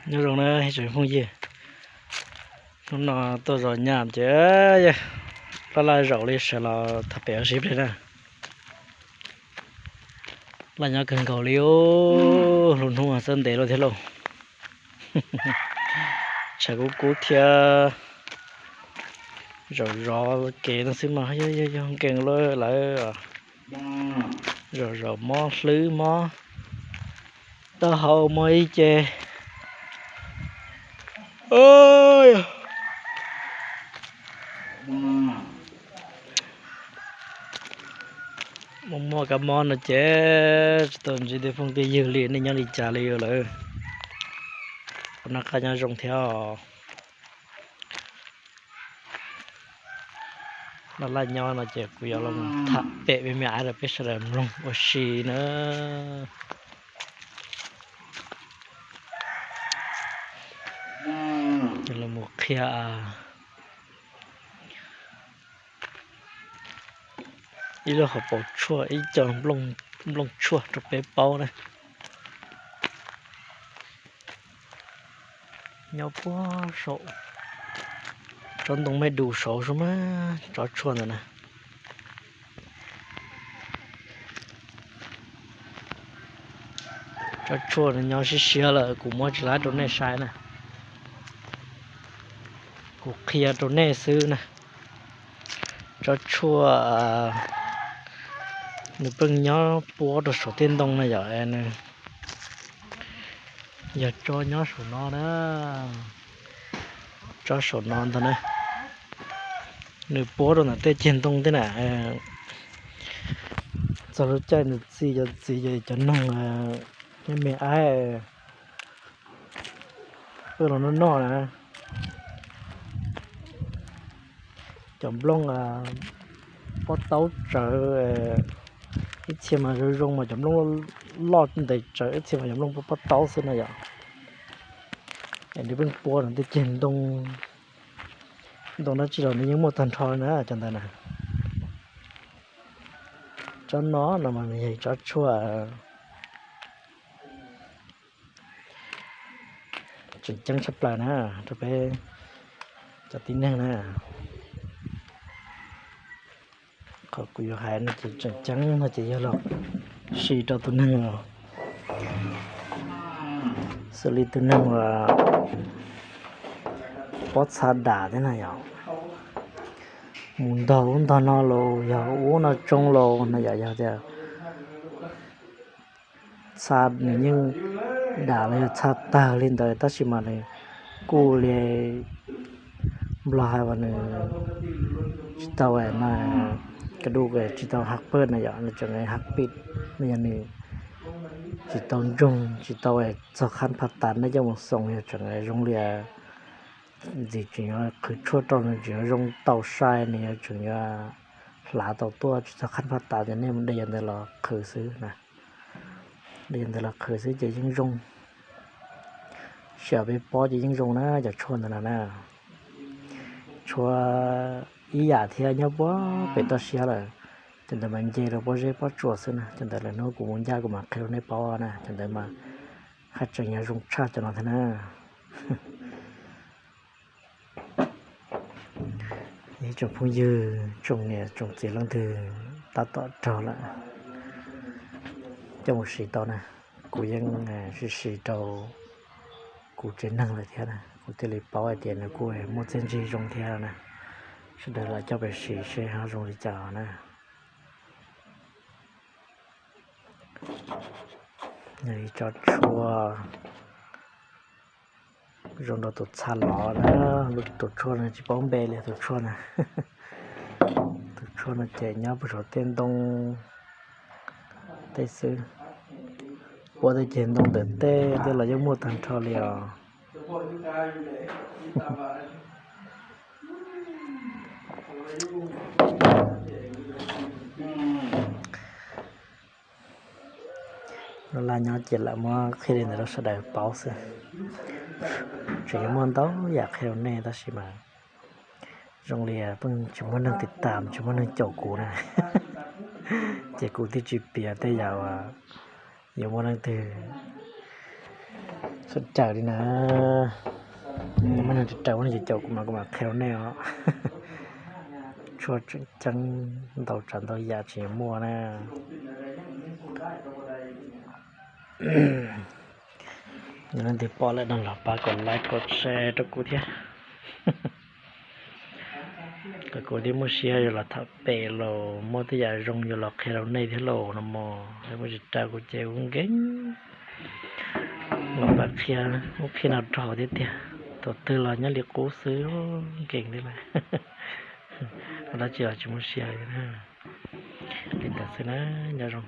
Nyob zoo na ib tsoom phooj ywg, hnub no tuaj zov nyaj ces laj laj zaum li sawv los tham pem ua si pliag na. Laj nyob kawg nkaus li, lub hnub txawj ntev lawm thiab lauj. Tshav kub kub thiab, zaum zov kev no xwb mas yog yog nkees lawm lawm. Zaum zaum mob hlwb mob taub hau mob ib ce. Muaj muaj kab mob no ces tsis tau ntsib tej phooj tej ywg li, nej nyob li cas li lawm? Kuv noj qab nyob zoo thiab os. Laj laj nyob no ces kuv yuav los tham pem me me aiv rau peb sawv daws mloog ua si na. Los mus qhia ib lub hauv paus tshuaj, ib co nplooj tshuaj rau peb paub na. Nyob puag saum tsob ntoo me du saud sub mas tsob tshuaj ntawd na. Tsob tshuaj no nyob siab siab lawm kuv muab tsis laib rau nej saib na. Kuv qhia rau nej xwb na. Tsob tshuaj nws pheej nyob puab rau saum tej ntoo na yom. Yog tsob nyob saum no na, tsob saum no ntag na. Nws puab rau ntawm tej ceg ntoo tej na. Txog lub caij nws txi cov txiv cov noog, nyob me aib pheej los noj noj na. Cov nplooj pob taub tsawv, ib txhia mas zoo zoo mas cov nplooj loj ntev tsawv, ib txhia mas cov nplooj pob taub xwb na yom. Es nws pheej puab rau tej ceg ntoo, ntoo dab tsi los nws yeej muaj tag nrho na cov ntawd na. Tsob no no mas nws yog tsob tshuaj tseem ceeb tshaj plaws na rau peb cov tib neeg na. Qhov kuv yuav hais no ces tseem ceeb no ces yog los sim rau tus neeg, xws li tus neeg uas pob txha dam thiab na yom, mus ntog ub ntog no los yog ub no tsoo los no yom, yog tias txha nws yeej dam los yog txha tawg li ntawd tab sis mas nws kuj li Nplog hais uas nws tsis tau, ka du tsis tau haj pawj na yom, nws tseem haj pij, no yog nws tsis tau ntsoog tsis tau txog qhab phaj tas nej coj mus xoom yog tseem zoo li ntxiv tseem yuav qhwv tshuaj rau nws tseem yuav zoo tau sai nws yuav tseem yuav hlav tau tuaj tsis txog qhab phaj tas ces nej mus de yam ntawd los qhwv xwb na. De yam ntawd los qhwv xwb ces yeej zoo. Sij hawm peb pob ces yeej zoo na cov tshuaj ntawd no na. Tshuaj ib yam thiab nyob puag pem toj siab lawm, cov ntawd mas nce rau pob zeb pob tsuas xwb na, cov ntawd lwm hnub kuv mus ncaj kuv mam qhia rau nej paub na, cov ntawd mas haj tseem yuav zoo tshaj cov no thiab na. Ib tsoom phooj ywg tsoom niam tsoom txiv leej twg tab tom raug lawm coj mus siv tau na, kuv yeej siv siv rau kuv tsev neeg lawm thiab na, kuv thiaj li paub hais tias nws kuj muaj txiaj ntsig zoo thiab na. Sawv daws los coj pem siv seb ho zoo li cas na. Yog ib tsob tshuaj zoo rau tus txha lov na, tus tshuaj no tsis paub npe li tus tshuaj na. Tus tshuaj no ces nyob puag saum tej ntoo tej xwb, puab tej ceg ntoo ntawm tej tej los yeej muaj tag nrho li os. Laj laj nyob ces lam muab qhia li ntawd rau sawv daws paub xwb. Tseem yuav muaj ntau yam qhia rau nej tab sis mas zoo li pheej tsis muaj neeg tiv tam tsis muaj neeg caum kuv na, ces kuv thiaj tsis piav tej yam uas yuav muaj leej twg Txhob raws li na. Muab neeg raws, muab neeg caum kuv mas kuv mam qhia rau nej os. Tshuaj tseem ceeb ntau tsav ntau yam tseem yuav muaj na. Yog leej twg pom lawm no los pab kom like kom share rau kuv thiab, kom kuv thiaj muaj siab yuav los tham pem los muaj tej yam zoo yuav los qhia rau nej thiab lauj no mog. Muaj tsis raws kuv ces ua nkees los pab qhia, muab qhia no rau thiab tiag. Thaum twg los nyob li qub xwb, nkees li lawm. Ua dab tsi los tsis muaj siab li. Li ntawd xwb na, nyob zoo.